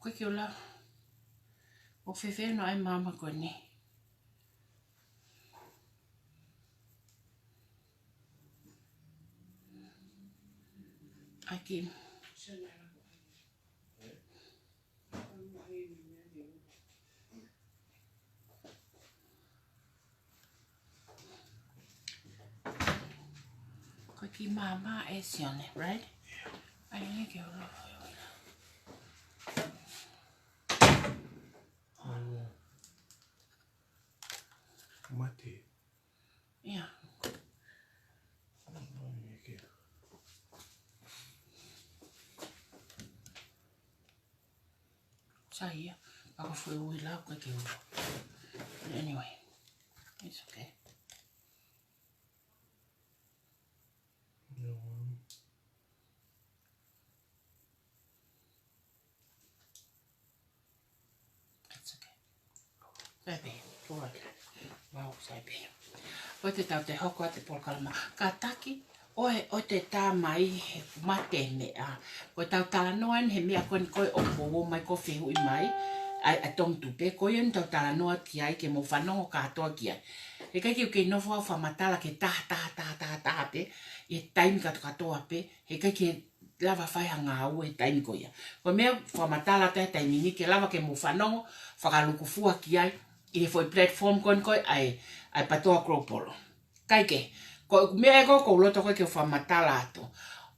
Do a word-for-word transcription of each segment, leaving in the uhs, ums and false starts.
ʻIkai ke u lau. ʻOku fēfē hono ʻai maama ko eni? ʻAi ki. Ko e kiʻi maama ē Sione, right? ʻAi, ʻikai ke u lau. Mate. Yeah. Sai ia, pea ko e foʻi ui lau ʻikai ke u lau. Anyway, it's okay. No. That's okay. Sai pē, tuai. Mau sai pē. ʻOua te tau toe hoko atu e polokalama. Kātaki, ʻoua, ʻoua te tā mai he mate meʻa. Ko ʻetau talanoa eni he meʻa ko eni ko ē ʻoku mou ō mai ʻo fehuʻi mai. ʻAi, ʻa Tongitupe, ko ia eni ʻetau talanoa ki ai ke mou fanongo kātoa ki ai. He ʻikai ke u kei nofo au ʻo fakamatala ki he taha, taha, taha, taha, taha pē, ʻi he taimi kātoa kātoa pē, he ʻikai ke lava fai ha ngāue he taimi ko ia. Ko e meʻa fakamatala atu he taimi ni ke lava ke mou fanongo fakalūkufua ki ai ʻi he foʻi platform ko eni ko ē ʻa e, ʻa e PATOA Global. Kae kehe, ko e meʻa ē ko ē ʻoku ou loto ko ē ke u fakamatala atu.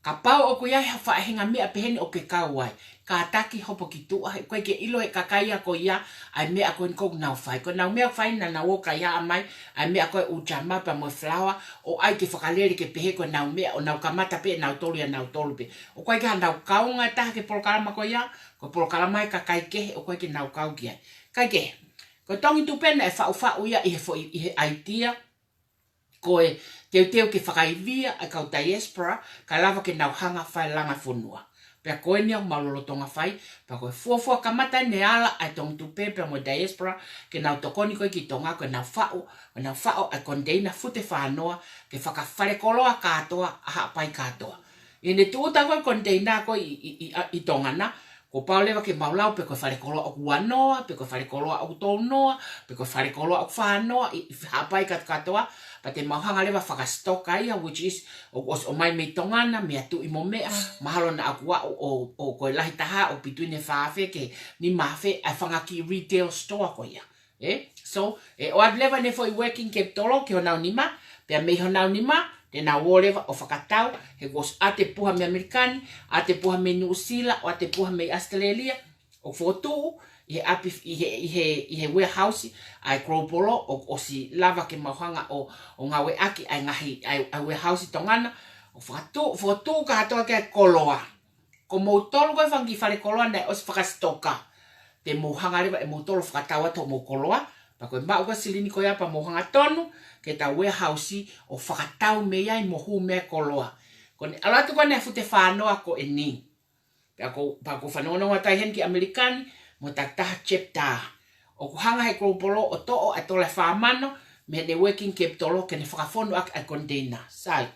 Kapau ʻoku ʻi ai ha faʻahinga meʻa pehē ni ʻoku ke kau ai, kātaki hopo ki tuʻa, he ʻoku ʻikai ke ʻilo ʻe he kakai ia ko ia ʻa e meʻa ko eni ʻoku nau fai. Ko ʻenau meʻa ʻoku fai naʻa nau ō ʻo kaihaʻa mai ʻa e meʻa ko ē ʻū jama pea mo e falaoa, ʻo ʻai ke fakalele ke pehē ko ʻenau meʻa, ʻo nau kamata pē ʻe nautolu ia nautolu pē. ʻOku ʻikai ke ʻi ai haʻanau kaunga ʻe taha ki he polokalama ko ia, ko e polokalama ʻa e kakai kehe ʻoku ʻikai ke nau kau ki ai. Kae kehe, ko Tongitupe naʻe faʻufaʻu ia ʻi he foʻi, ʻi he ʻaitia ko e teuteu ke fakaivia ʻa e kau diaspora, kae lava ke nau hanga ʻo fai langa fonua. Pea ko eni ʻoku mau lolotonga fai, pea ko e fuofua kamata eni e ala ʻa e Tongitupe pea mo e diaspora, ke nau tokoni ko ē ki Tonga, ko ʻenau faʻu, ko ʻenau faʻu ʻa e koniteina fute fānoa, ke fakafalekoloa kātoa ʻa Haʻapai kātoa. ʻI heʻene tūʻuta ko ē e koniteina ko ē ʻi, ʻi, ʻi, ʻa, ʻi Tonga na, kuo pau leva ke mau lau pe ko e falekoloa ʻoku uanoa, pe ko e falekoloa ʻoku tolunoa, pe ko e falekoloa ʻoku fānoa, ʻi, ʻi Haʻapai kātoa kātoa, pea te mau hanga leva ʻo fakasitoka ia, which is, ʻo, ʻosi ʻomai mei Tonga na, meʻa tuʻi mo meʻa, mahalo naʻa ku aʻu ʻo, ʻo ko e lahi taha ʻo between e fā afe ki he nima afe, ʻa e fanga kiʻi retail store ko ia. Ē? So, ʻe ʻoatu leva ʻene foʻi working capital ki honau nima, pea mei honau nima, te nau ō leva ʻo fakatau, he kuo ʻosi ʻoatu e puha mei ʻAmelika ni, ʻoatu e puha mei Nuʻusila, ʻoatu e puha mei ʻAositelēlia, ʻo fokotuʻu ʻi he ʻapi, ʻi he, ʻi he, ʻi he warehouse ʻa e Global, ʻo, ʻosi lava ke mau hanga ʻo, ʻo ngāueʻaki ʻa e ngaahi, ʻa e, ʻa e warehouse ʻi Tonga na, ʻo fakatuʻu, fokotuʻu kātoa ki ai e koloa. Ko moutolu ko ē fanga kiʻi falekoloa naʻe ʻosi fakasitoka, te mou hanga leva ʻe moutolu ʻo fakatau atu hoʻomou koloa, pea ko e maʻu ko ē e silini ko ia pea mou hanga ʻo tonu ki heʻetau warehouse ʻo fakatau mei ai mo hū mei ai e koloa. Ko ʻene ʻalu atu ko ē ʻa e fute fānoa ko eni. Pea ko, pea ko e fanongonongo atu ai heni ki ʻAmelika ni, mo e takitaha chapter. ʻOku hanga ʻe he Global ʻo toʻo ʻa e tola ʻe fā mano mei heʻene working capital ke ne fakafonu ʻaki ʻa e koniteina. Sai.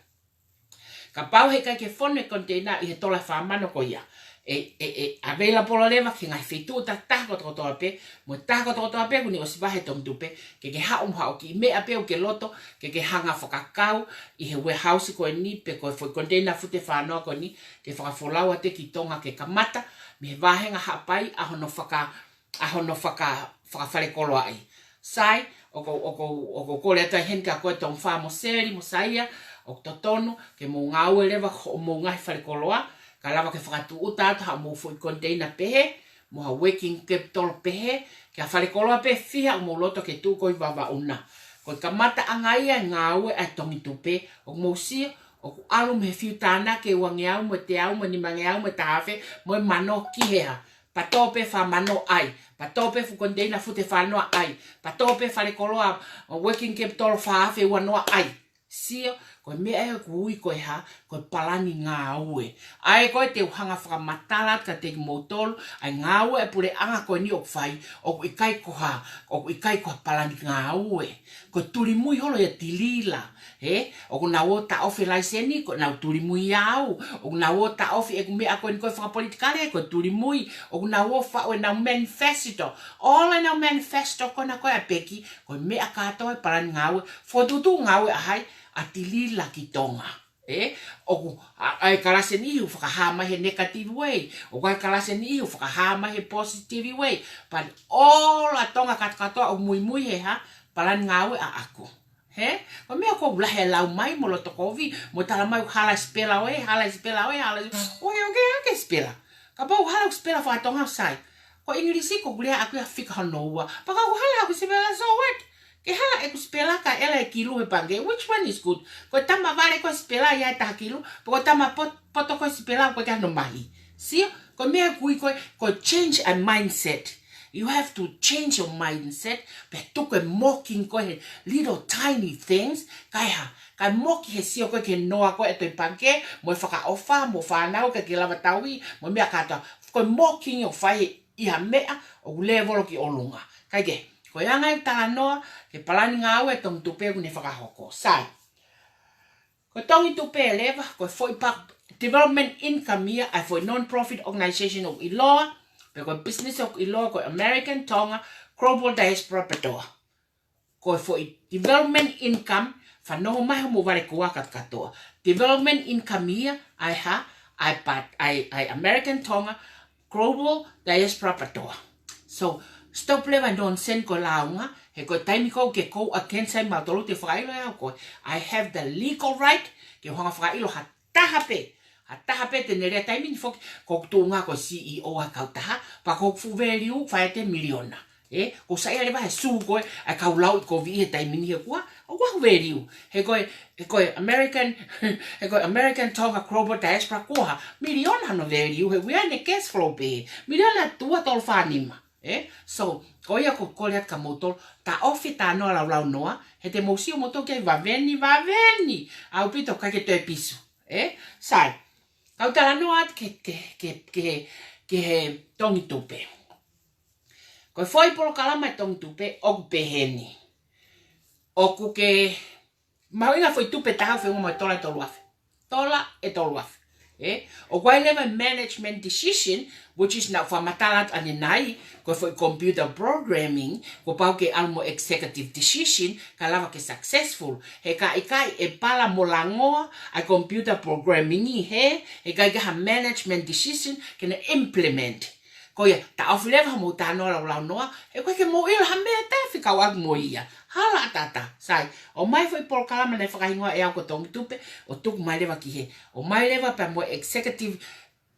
Kapau he ʻikai ke fonu e koniteina ʻi he tola ʻe fā mano ko ia, ʻe, ʻe, ʻe available leva ki he ngaahi feituʻu takitaha kotokotoa pē, mo e taha kotokotoa pē kuo ne ʻosi vahe ʻe Tongitupe, ke ke haʻu mo haʻo kiʻi meʻa pē ʻoku ke loto ke ke hanga ʻo fakakau ʻi he warehouse ko eni, pe ko e foʻi koniteina fute fānoa ko eni, ke fakafolau atu ki Tonga ke kamata mei he vāhenga Haʻapai ʻa hono faka, ʻa hono faka, fakafalekoloaʻi. Sai, ʻoku ou, ʻoku ou, ʻoku ou kole atu ai heni kia koe Tongifā mo Seli mo Saia, ʻoku totonu ke mou ngāue leva hoʻomou ngaahi falekoloa, kae lava ke fakatūʻuta atu haʻamou foʻi koniteina pehē, mo ha working capital pehē, ki ha falekoloa pē fiha ʻoku mou loto ke tuʻu ko ē ʻi Vavaʻu na. Ko e kamataʻanga ia e ngāue ʻa e Tongitupe, ʻoku mou sio, ʻoku ʻalu mei he fiu tānaki ʻe uangeau mo e teau mo e nimangeau mo e taha afe mo e mano ki he hā. Patō pē fā mano ʻai. Patō pē fuʻu koniteina fute fānoa ʻai. Patō pē falekoloa, ʻo working capital fā afe uanoa ʻai. Sio, Ko e meʻa ē ʻoku ui ko e hā? Ko e palani ngāue. ʻA ia ko e te u hanga fakamatala atu kiate kimoutolu, ʻa e ngāue ʻa e puleʻanga ko eni ʻoku fai, ʻoku ʻikai ko ha, ʻoku ʻikai ko ha palani ngāue. Ko e tulimui holo ia Tilila, ē? ʻOku nau ō taʻofi laiseni, ko ʻenau tulimui au. ʻOku nau ō taʻofi ʻeku meʻa ko eni ko e fakapolitikale, ko e tulimui. ʻOku nau ō faʻu ʻenau manifesto. All ʻenau manifesto ko ena ko e ʻa peki, ko e meʻa kātoa e palani ngāue. Fokotuʻutuʻu ngāue ʻa hai? ʻA Tilila ki Tonga. Ē? ʻOku, ʻa, ʻa e kalasi ʻe niʻihi ʻoku fakahā mai he negative way. ʻOku ʻa e kalasi ʻe niʻihi ʻoku fakahā mai he positive way. But all ʻa Tonga kātoa ʻoku muimui he hā? Palani ngāue ʻaʻaku. Hē? Ko e meʻa ʻoku lahi e lau mai mo loto kovi, mo tala mai ʻoku hala e sipela ʻo ē, hala e sipela ʻo ē, hala e sipela ʻo ē, ʻoku ʻikai ke sipela. Kapau ʻoku hala hoku sipela faka-Tonga, sai. Ko e ʻIngilisi ko ʻeku lea ʻaʻaku ia fika hono ua. Pea kapau ʻoku hala hoku sipela, so what? Ke hala ʻeku sipela kae ʻela e kilu he pangikē. Which one is good? Ko e tama vale ko e sipela ʻi ai e taha kilu, pe ko e tama pot-, poto ko e sipela ʻoku ʻikai ke ʻi ai hano mahi. Sio, ko e meʻa ʻoku ui ko e, ko e change a mindset. You have to change your mindset, pea tuku e mocking ko e he little tiny things, kae hā, kae moki he sio ko e ki he noa ko e ʻa e toe pangikē, mo e fakaʻofa, mo e fānau ʻikai ke lava tauhi, mo e meʻa kātoa. Ko e mocking ʻoku fai ʻi ha meʻa ʻoku lēvolo ki ʻolunga. Kae kehe, ko e anga e talanoa ki he palani ngāue ʻa Tongi Tupe ʻoku ne fakahoko. Sai. Ko Tongi Tupe leva, ko e foʻi pa-, development income ia ʻa e foʻi non-profit organization ʻoku ʻiloa, pe ko e business ʻoku ʻiloa ko e American Tonga Global Diaspora PTOA. Ko e foʻi development income, fanongo mai hoʻomou vale kuo kātoa. Development income ia ʻa e hā? ʻA e pa-, ʻa e, ʻa e American Tonga Global Diaspora PTOA. So, stop leva nonsense ko e lāunga, he ko e taimi ko ē ke kou against ai mautolu te u fakaʻilo ʻe au koe. I have the legal right ke u hanga fakaʻilo ha taha pē. Ha taha pē te ne lea taimi ni foki, ko hoku tuʻunga ko e C E O ʻa e kautaha, pea ko hoku fuʻu value fai atu e miliona. Ē, kou saiʻia leva he sū ko ē ʻa e kau lauʻikoviʻi he taimi ni he kuo hā? ʻOku ʻi ai hoku value. He ko e, he ko e American, he ko e American Tonga Global Diaspora kuo hā? Miliona hono value, he ʻoku ʻi ai ʻene cash flow pē. Miliona ua tolu fā nima. Ē? So, ko ia ʻoku ou kole atu kia moutolu, taʻofi e talanoa laulaunoa, he te mou sio moutolu ki ai, vaveni, vaveni ʻaupito, ʻikai ke toe pisu. Ē? Sai, kau talanoa atu ki he, ki he, ki he, ki he, ki he Tongi Tupe. Ko e foʻi polokalama ʻa e Tongi Tupe ʻoku pehē ni. ʻOku ke mahuʻinga foʻi tupe taha ʻoku feʻunga mo e tola ʻe tolu afe. Tola ʻe tolu afe. Ē? ʻOku ʻi ai leva e management decision, which is naʻá ku fakamatala atu ʻanenai, ko e foʻi computer programming, kuo pau ke ʻalu mo e executive decision, kae lava ke successful. He ka ʻikai ʻe pala mo langoa ʻa e computer programming ʻi hē, he ʻikai ke ʻi ai ha management decision ke ne implement. Ko ia, taʻofi leva hoʻomou talanoa laulaunoa, he ʻoku ʻikai ke mou ʻilo ha meʻa te u fekauʻaki mo ia. Hala ʻatā. Sai, ʻomai foʻi polokalama naʻe fakahingoa ʻe au ko Tongi Tupe, ʻo tuku mai leva ki hē. ʻOmai leva pea mo e executive,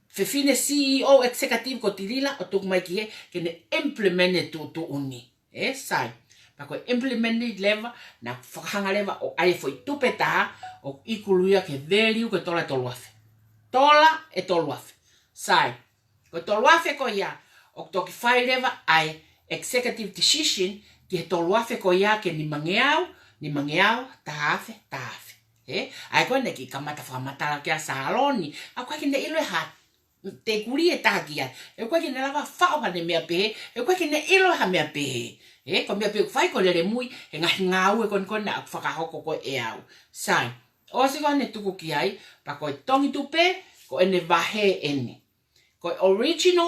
fefine C E O executive ko Tilila, ʻo tuku mai ki hē, ke ne implement e tuʻutuʻuni. Ē, sai. Pea ko e implement ni leva, naʻá ku fakahanga leva ʻo ʻai e foʻi tupe taha, ʻoku ʻiku ia ki he value ko e tola ʻe tolu afe. Tola ʻe tolu afe. Sai. Ko e tolu afe ko ia, ʻoku toki fai leva ʻa e executive decision ki he tolu afe ko ia ki he nimangeau, nimangeau, taha afe, taha afe. Ē? ʻA ia ko ē naʻe kiʻi kamata fakamatala ki ai ʻa Saloni, ʻoku ʻikai ke ne ʻilo ʻe ha te kuli e taha ki ai. ʻOku ʻikai ke ne lava faʻo haʻane meʻa pehē, ʻoku ʻikai ke ne ʻilo ha meʻa pehē. Ē, ko e meʻa pē ʻoku fai ko e lele mui he ngaahi ngāue ko eni ko ē naʻá ku fakahoko ko ē ʻe au. Sai, ʻosi ko ē ʻene tuku ki ai, pea ko e Tongi Tupe, ko ʻene vahe eni. Ko e original